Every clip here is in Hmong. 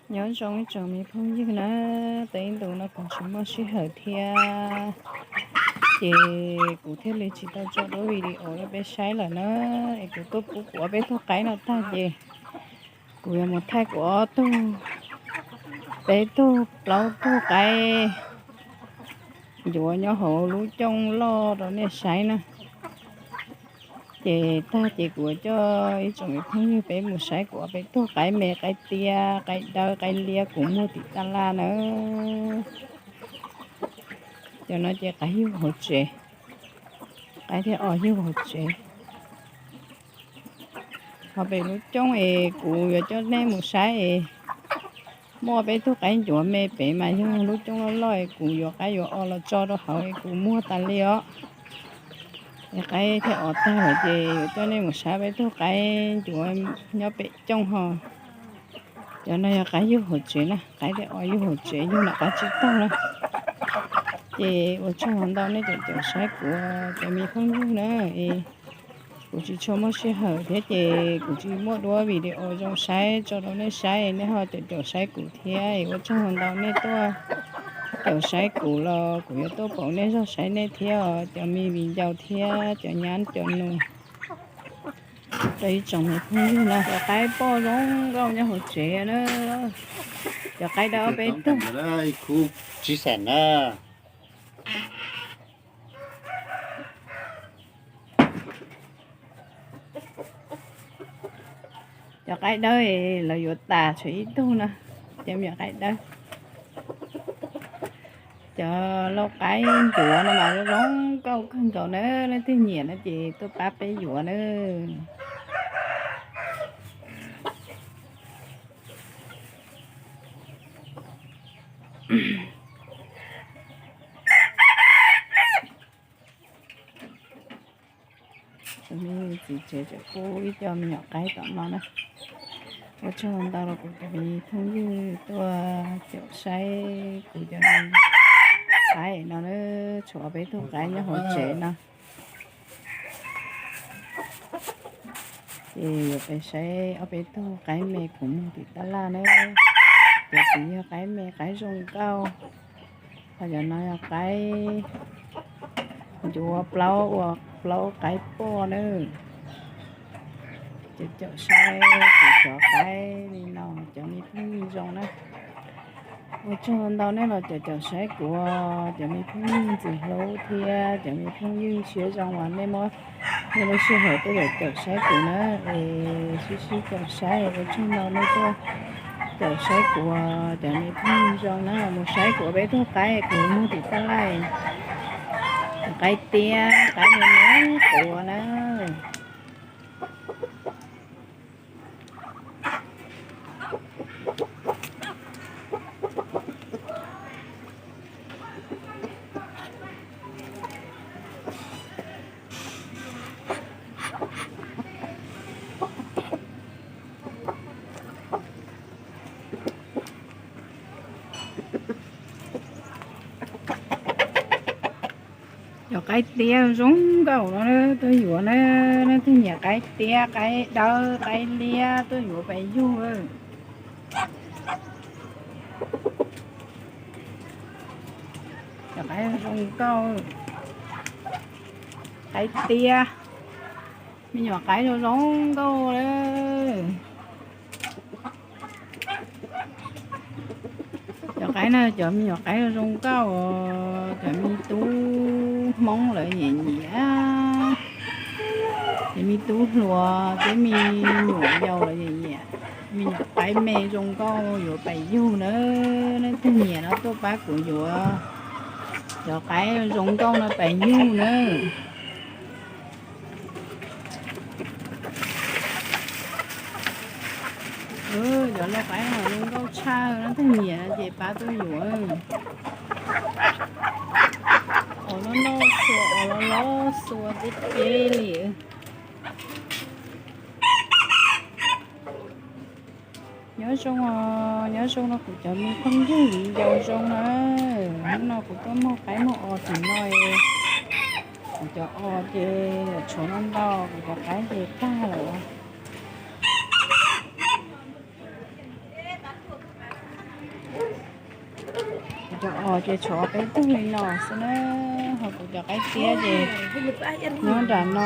Nyob zoo ib tsoom me phooj ywg na, tau ib ntus no kuv tsis muaj sij hawm thiab, ces kuv thiaj li tsis tau tso duab video rau peb saib lawm na. Es kuv tuaj pub kuv ob peb tug qaib no tag ces kuv yuav mus thaij kuv ob tug, peb tug plaub tug qaib ncuav nyob hauv lub cooj loj rau nej saib na. Ces tag ces kuv coj ib tsoom me phooj ywg peb mus saib kuv ob peb tug qaib me, qaib tiab, qaib dawb, qaib liab kuv muag tim tab laj na. Cov no ces qaib yug hauv tsev, qaib thiaj os yug hauv tsev. Ho pem lub cooj es kuv yuav coj nej mus saib es muaj peb tug qaib ncuav me pem mas yog lub cooj loj loj es kuv yuav qaib yuav os los tso rau hauv es kuv muag tas li os. Es qaib thiaj os tag lawm ces yuav coj nej mus saib peb tug qaib ncuav nyob pem cooj ho. Cov no yog qaib yug hauv tsev na, qaib thiaj os yug hauv tsev, yug nram qab tsib taug na. Ces ua tsaug ntau nej cov caum saib kuv cov me phooj ywg na. Kuv tsis tshua muaj sij hawm thiab ces kuv tsis muaj duab video zoo saib tso rau nej saib, nej ho caum caum saib kuv thiab. Ua tsaug ntau nej tuaj caum saib kuv los kuv yuav tuaj pauv nej zog saib nej thiab os cov me viv ncaus thiab cov nyab cov nus. Rau ib tsoom me phooj ywg na, cov qaib poj zoo nkauj nyob hauv tsev na. Cov qaib dawb ob peb tug. Cov qaib dawb lawv yuav tas tshuav ib tug no, cov me nyuam qaib dawb. Cov lau qaib ncuav no mas zoo nkauj kawg nkaus na, leej twg nyiam no ces tuaj pab peb yuav na. Tus me txiv tsev tseem pub ib co me nyuam qaib tom no na. Ua tsaug ntau rau kuv cov me phooj ywg tuaj caum saib kuv cov me qaib no na, tshuav ob peb tug qaib nyob hauv tsev no. Ces yuav peb saib ob peb tug qaib me kuv muag tim tab laj na. Cov tid yog qaib me qaib zoo nkauj, ho cov no yog qaib ncuav plaub ua plaub qaib poj na. Cov caum saib kuv cov qaib li no cov me phooj ywg zoo na. Ua tsaug ntau nej los cov caum saib kuv cov me phooj ywg ntxim hlub thiab cov me phooj ywg siab zoo uas nej muab nej lub sij hawm tuaj caum saib kuv na. Es sib sib caum saib, ua tsaug ntau nej tuaj caum saib kuv cov me phooj ywg zoo na. Mus saib kuv peb tug qaib kuv muag tim tab laj, qaib tiab qaib me me quav na. Cov qaib tiab zoo nkauj no tuaj yuav na, leej twg nyiam qaib tiab, qaib dawb, qaib liab tuaj yuav pais yug. Cov qaib zoo nkauj, qaib tiab, me nyuam qaib zoo zoo nkauj lawm. Cov qaib no cov me nyuam qaib zoo nkauj, cov me tub Hmoob lawv nyiam nyiam, cov me tub hluas thiab me nyuam yaus lawv nyiam nyiam. Me nyuam qaib me zoo nkauj yuav pais yug na, leej twg nyiam no tuaj pab kuv yuav cov qaib zoo nkauj no pais yug na. Cov lau qaib no zoo nkauj tshaj, leej twg nyiam no ces pab tuaj yuav. Os no no xuas, os no no xuas tib teb li. Nyob zoo, nyob zoo no kuv cov me phooj ywg viv ncaus zoo na. Hnub no kuv tuaj muag qaib muag os tim no, kuv cov os ces tshuav no ntau, kuv cov qaib ces tag lawm. Ces tshuav peb tug li no xwb na, ho kuv cov qaib tiab ces nyob nram no,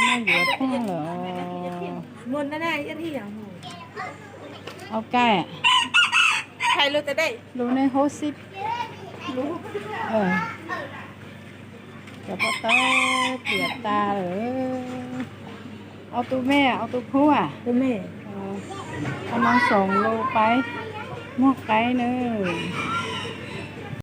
lawv twb muab yuav tag lawm. Ok, lus nej hub xib, cov pob tawb tiam tas lawm. Au tus me, au tus khub a, au no xoom lus paib muag qaib nawb.